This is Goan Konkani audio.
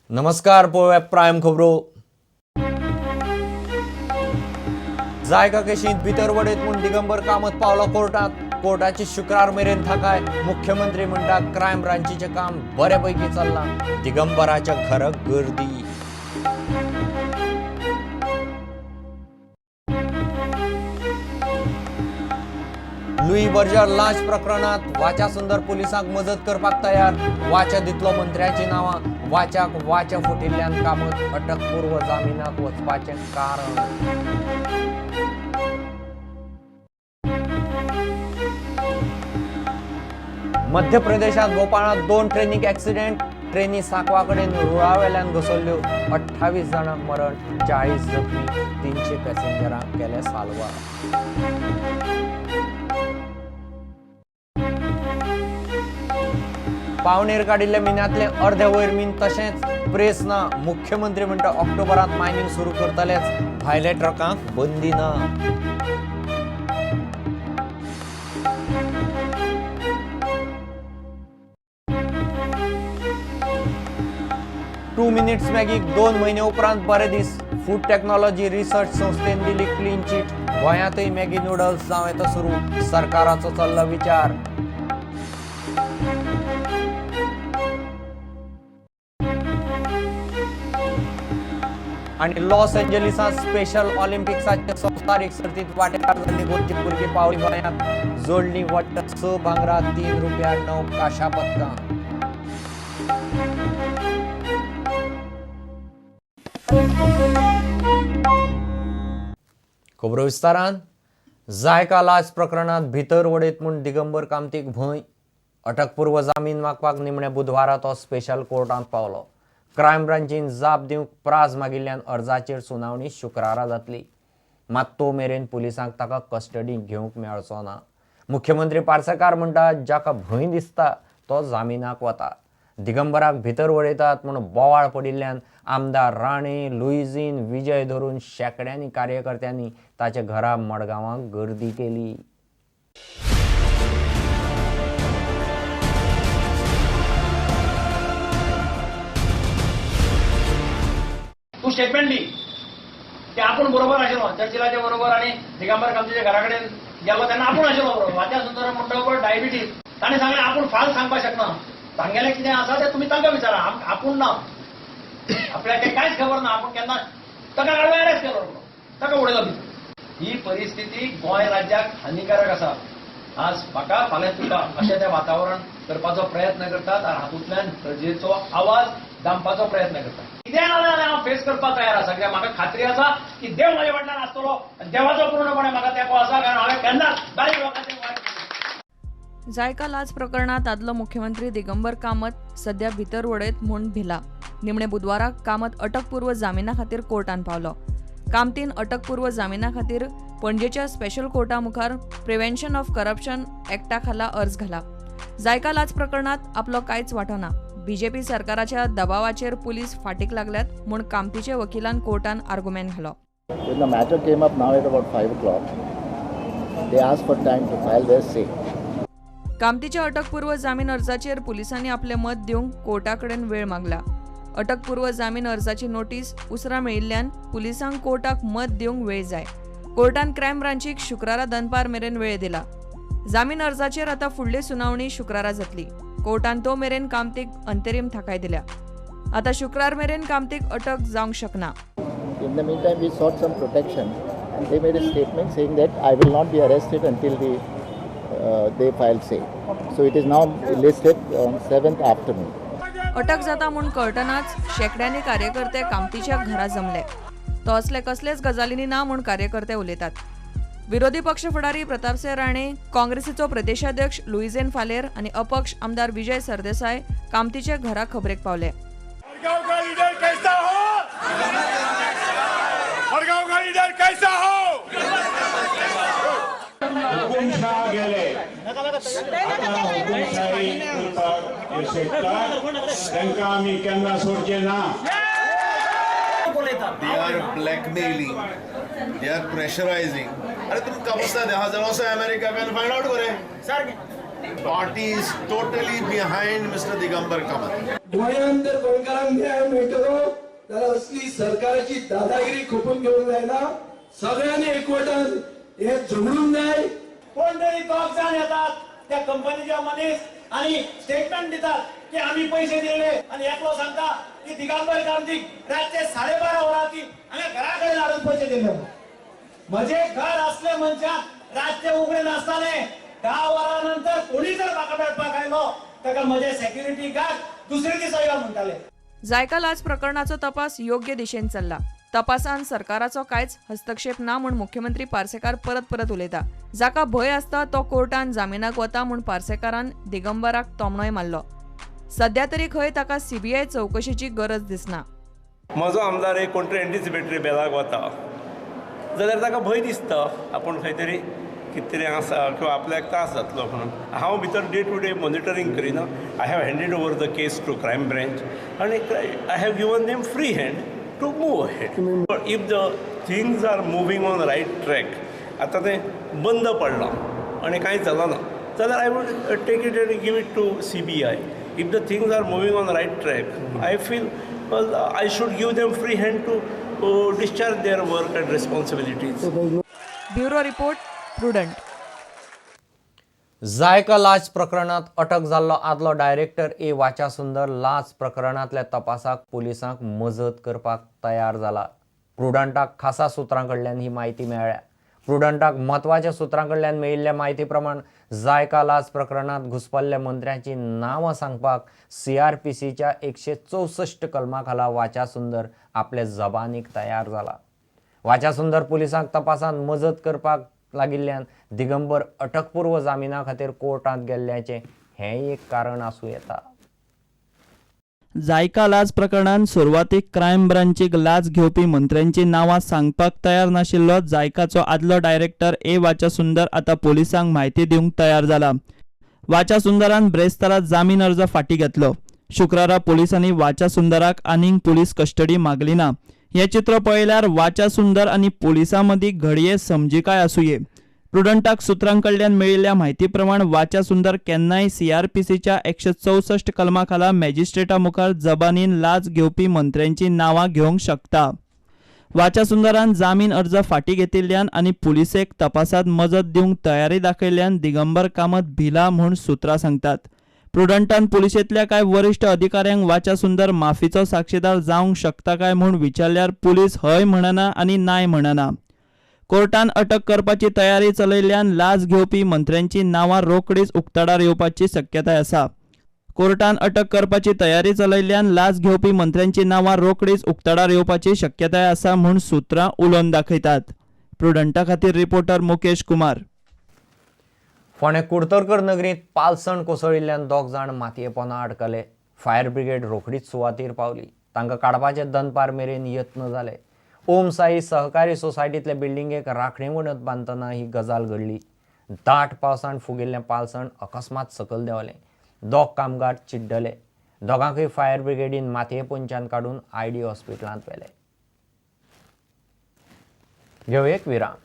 नमस्कार, पळोवया प्रायम खबरो. जायका केशींत भितर वडयत म्हूण दिगंबर कामत पावलो कोर्टात. कोर्टाची शुक्रार मेरेन थाकाय. मुख्यमंत्री म्हणटा, क्रायम ब्रांचीचें काम बरे पैकी चल्लां. दिगंबराच्या घराक गर्दी. लुई बर्जर लांच प्रकरणात वाचा सुंदर पुलिसांक मजत करपाक तयार. वाचा दितलो मंत्र्याची नांवां. वाच्याक वाचा फुटिल्ल्यान कामत अटकपूर्व जामिनाक वचपाचें कारण. मध्य प्रदेशात भोपाळांत दोन ट्रेनीक ऍक्सिडेंट. ट्रेनी सांकवा कडेन रुळा वेल्यान घसरल्यो. 28 जाणांक मरण, 40 जखमी, 300 पॅसेंजरांक केले साल्वार. पावणेर काडिल्ल्या मिनांतले अर्दे वयर मीन तशेंच, प्रेस ना. मुख्यमंत्री म्हणटा, ऑक्टोबरात मायनिंग सुरू करतलेच. भायले ट्रकांक बंदी ना. टू मिनिट्स मॅगीक 2 म्हयने उपरांत बरे दीस. फूड टेक्नॉलॉजी रिसर्च संस्थेन दिली क्लीन चिट. गोंयांतय मॅगी नुडल्स जावं येता सुरू. सरकाराचो चल्ला विचार. आणि लॉस एंजलिसांत स्पेशल ऑलिम्पिक्साचे संवसारीक सर्तीत वांटेकार जाल्ली गोंयची भुरगीं पावली गोंयांत. जोडली वट्ट स भांगरा, तीन रुप्या, णव कांश्या पदकां. खबरो विस्तारान. जायका लाच प्रकरणात भितर वडयत म्हूण दिगंबर कामतीक भंय. अटकपूर्व जामीन मागपाक निमण्या बुधवारा तो स्पेशल कोर्टांत पावलो. क्रायम ब्रांचीन जाप दिवंक प्राज मागिल्ल्यान अर्जाचेर सुनावणी शुक्रारा जातली. मात तो मेरेन पुलिसांक ताका कस्टडींत घेवंक मेळचो ना. मुख्यमंत्री पार्सेकार म्हणटा, जाका भंय दिसता तो जामिनाक वता. दिगंबराक भितर वडयतात म्हूण बोवाळ पडिल्ल्यान आमदार राणे, लुईझीन, विजय धरून शेंकड्यांनी कार्यकर्त्यांनी ताच्या घरा मडगांवां गर्दी केली. तूं स्टेटमेंट दी की आपूण बरोबर आशिल्लो चर्चिलाच्या बरोबर आनी दिगंबर कामतीच्या घरा कडेन गेलो तेन्ना आपूण आशिल्लो बरोबर. वाच्या सुंदर म्हणटकर डायबिटीज. ताणें सांगलें, आपूण फाल्स सांगपाक शकना, तांगेलें कितें आसा तें तुमी तांकां विचारा. आपूण ना, आपल्याक तें कांयच खबर ना. आपूण केन्ना ताका काडून अरेस्ट केलो, ताका उडयलो भितर. ही परिस्थिती गोंय राज्याक हानिकारक आसा. आज म्हाका, फाल्यां तुका, अशें तें वातावरण करपाचो प्रयत्न करतात आनी हातूंतल्यान प्रजेचो आवाज दामपाचो प्रयत्न करतात. कितेंय ना जाल्यार हांव फेस करपाक तयार आसा, कित्याक म्हाका खात्री आसा की देव म्हज्या फाटल्यान आसतलो आनी देवाचो पूर्णपणे म्हाका तेंको आसा, कारण हांवें केन्नाच बारीक लोकांचें वायट केलें. जायका लाच प्रकरणात आदलो मुख्यमंत्री दिगंबर कामत सध्या भितर वडयत म्हूण भिला. निमणे बुधवाराक कामत अटकपूर्व जामिना खातीर कोर्टान पावलो. कामतीन अटकपूर्व जामिना खातीर पणजेच्या स्पेशल कोर्टा मुखार प्रिव्हेन्शन ऑफ करप्शन एक्टा खाला अर्ज घाला. जायका लाच प्रकरणात आपलो कांयच वांटो ना, बीजेपी सरकाराच्या दबावाचेर पुलीस फाटीक लागल्यात म्हूण कामतीचे वकिलान कोर्टान आर्गुमेंट घालो. When the matter came up now at about 5 o'clock, they asked for time to file their say. कामतीच्या अटकपूर्व जामीन अर्जाचेर पुलिसांनी आपलें मत दिवंक कोर्टा कडेन वेळ मागला. अटकपूर्व जामीन अर्जाची नोटीस उसरां मेळिल्ल्यान पुलिसांक कोर्टाक मत दिवंक वेळ जाय. कोर्टान क्रायम ब्रांचीक शुक्रारा दनपार मेरेन वेळ दिला. जामीन अर्जाचेर आतां फुडली सुनावणी शुक्रारा जातली. कोर्टान तो मेरेन कामतीक अंतरीम थाकाय दिल्या. आतां शुक्रार मेरेन कामतीक अटक जावंक शकना. In the meantime, we sought some protection and they made a statement saying that I will not be arrested until they file say. So it is now listed on 7th afternoon. अटक जाता म्हूण कळटनाच शेंकड्यांनी कार्यकर्ते कामतीच्या घरा जमले. तो असले कसलेच गजालींनी ना म्हूण कार्यकर्ते उलयतात. विरोधी पक्ष फुडारी प्रतापसिंह राणे, काँग्रेसीचो प्रदेशाध्यक्ष लुईझेन फालेर आनी अपक्ष आमदार विजय सरदेसाय कामतीच्या घरा खबरेक पावले. मडगांव का लीडर कैसा हो? मडगांव का लीडर कैसा हो? हुकुमशाह गेले, आता हुकुमशाही करपाक हे सोदतात. तांकां आमी केन्ना सोडचे ना. They are blackmailing, they are pressurizing. अरे तुमी कापस्ता हा जाल्यार वचो अमेरिका आनी फायंड आउट करे. Party is totally behind Mister Digambar Kamat. गोंयांत जर गोंयकारांक न्याय मेळटलो जाल्यार असली सरकाराची दादागिरी खोपून घेवंक जायना. सगळ्यांनी एकवटान हे झगडूंक जाय. कोण तरी दोग जाण येतात त्या कंपनीचे मनीस आणि स्टेटमेंट दितात की आम्ही पैसे दिले आणि एकलो सांगता की दिगंबर कामतीक रातचे 12:30 वरांची हांगा घरा कडेन हाडून पैसे दिले. म्हजे घर असले मनशाक रातचे उगडे नासताले 10 वरां नंतर कोणी जर म्हाका मेळपाक आयलो ताका म्हजे सेक्युरिटी गार्ड दुसरे दिसा यो म्हणटाले. जायका लाच प्रकरणाचो तपास योग्य दिशेन चल्ला. तपासान सरकाराचो कांयच हस्तक्षेप ना म्हूण मुख्यमंत्री पार्सेकार परत परत उलयता. जाका भंय आसता तो कोर्टान जामिनाक वता म्हूण पार्सेकारान दिगंबराक तोमणोय मारलो. सध्या तरी खंय ताका सीबीआय चवकशेची गरज दिसना. म्हजो आमदार एक कोण तरी एंटिसिपेटरी बेलाक वता जाल्यार ताका भंय दिसता आपूण खंय तरी कितें तरी आसा किंवा आपल्याक त्रास जातलो म्हणून. हांव भितर डे टू डे मॉनिटरींग करिना. I have handed over the case to crime branch आनी I have given them free hand to move ahead. But if the things are moving on right track, आतां तें बंद पडलां आनी कांय चलना जाल्यार I would take it and give it to CBI. If the things are moving on right track, I feel I should give them free hand to discharge their work and responsibilities. Bureau report, Prudent. JICA लाच प्रकरणात अटक जाल्लो आदलो डायरेक्टर ए वाचासुंदर लाच प्रकरणांतल्या तपासाक पुलिसांक मजत करपाक तयार जाला. प्रुडंटाक खासा सुत्रां कडल्यान ही म्हायती मेळ्ळ्या. प्रुडंटाक म्हत्वाच्या सुत्रां कडल्यान मेळिल्ल्या म्हायती प्रमाण जायका लाच प्रकरणांत घुसपल्ल्या मंत्र्यांची नांवां सांगपाक सीआरपीसीच्या 164 कलमा खाला वाचासुंदर आपले जबानीक तयार जाला. वाचासुंदर पुलिसांक तपासांत मजत करपाक लागिल्ल्यान दिगंबर अटकपूर्व जामिना खातीर कोर्टांत गेल्ल्याचें हें एक कारण आसूं येता. जायका लाच प्रकरणांत सुरवातीक क्रायम ब्रांचीक लाच घेवपी मंत्र्यांची नांवां सांगपाक तयार नाशिल्लो जायकाचो आदलो डायरेक्टर ए वाचासुंदर आतां पोलिसांक म्हायती दिवंक तयार जाला. वाचासुंदरान ब्रेस्तारा जामीन अर्ज फाटीं घेतलो. शुक्रारा पोलिसांनी वाचासुंदराक आनीक पुलीस कस्टडी मागली ना. हें चित्र पळयल्यार वाचासुंदर आनी पोलिसां मदीं घडये समजिकाय आसुये. प्रुडंटाक सुत्रां कडल्यान मेळिल्ल्या म्हायती प्रमाण वाचासुंदर केन्नाय सीआरपीसीच्या 164 कलमा खाला मॅजिस्ट्रेटा मुखार जबानीन लाच घेवपी मंत्र्यांची नांवां घेवंक शकता. वाचासुंदरान जामीन अर्ज फाटीं घेतिल्ल्यान आनी पुलिसेक तपासांत मजत दिवंक तयारी दाखयल्ल्यान दिगंबर कामत भिला म्हूण सुत्रां सांगतात. प्रुडंटान पुलिशेंतल्या कांय वरिश्ठ अधिकाऱ्यांक वाचासुंदर माफीचो साक्षीदार जावंक शकता काय म्हूण विचारल्यार पुलीस हय म्हणना आनी नाय म्हणना. कोर्टान अटक करपाची तयारी चलयल्ल्यान लाच घेवपी मंत्र्यांची नांवां रोखडीच उक्ताडार येवपाची शक्यताय आसा. कोर्टान अटक करपाची तयारी चलयल्ल्यान लाच घेवपी मंत्र्यांची नांवां रोखडीच उक्ताडार येवपाची शक्यताय आसा म्हूण सुत्रां उलोवन दाखयतात. प्रुडंटा खातीर रिपोर्टर मुकेश कुमार. फोंडें कुडतरकर नगरींत पालसण कोसळिल्ल्यान 2 जाण मातये पोंदा अडकले. फायर ब्रिगेड रोखडीच सुवातीर पावली. तांकां काडपाचे दनपार मेरेन यत्न जाले. ओम साई सहकारी सोसायटींतले बिल्डिंगेक राखणे वणत बांदतना ही गजाल घडली. दाट पावसान फुगिल्लें पालसण अकस्मात सकयल देंवलें. 2 कामगार चिड्डले. दोगांकय फायर ब्रिगेडीन मातये पोंदच्यान काडून आयडी हॉस्पिटलांत व्हेले. घेवया एक विराम.